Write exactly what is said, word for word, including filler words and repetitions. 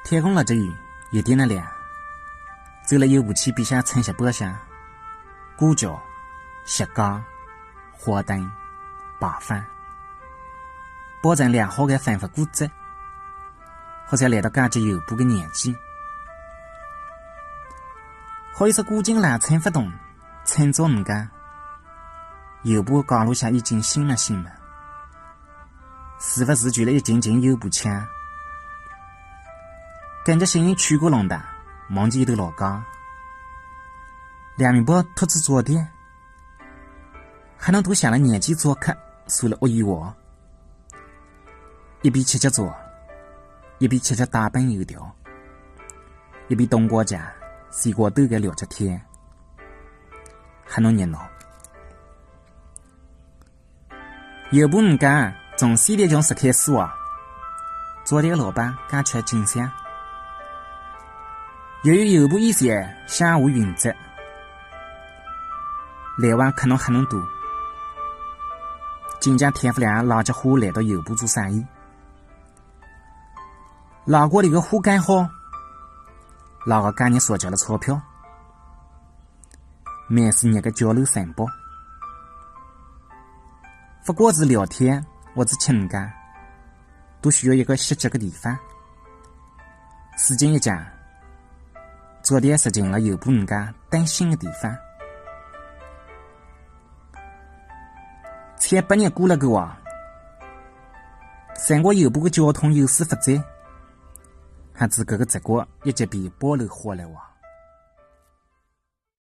天空落着雨，有点仔凉。走勒油布瘢边浪，撑歇半晌，过桥、歇街、花灯、牌坊，保证良好个生活过节，好像来到介级油布个年纪。好一只古井老撑勿动，撑足五更，油布个角落浪已经醒么醒么。 是勿是就勒一径径油布腔？跟着声音穿过弄堂，望见一头老街。两面包托仔灶台，还能多想勒年纪灶客，坐勒屋里话。一边吃吃灶，一边吃吃大饼油条，一边冬瓜酱、西瓜豆个聊着天，还能热闹。 油布五更，从西点钟十开始哇。灶台个老板讲出来真响。由于油布以前乡下运作，来往客人还能多。今朝天勿亮，老家伙来到油布做生意。老瓜里个货刚好，老个加热所交了钞票。 蛮是热个交流生活。勿管是聊天或者请假，都需要一个歇脚个地方。时间一长，灶台实成了油布五更登心个地方。七八年过了个哇，三角油布个交通有所发展，还是搿个习惯一直被保留下来哇。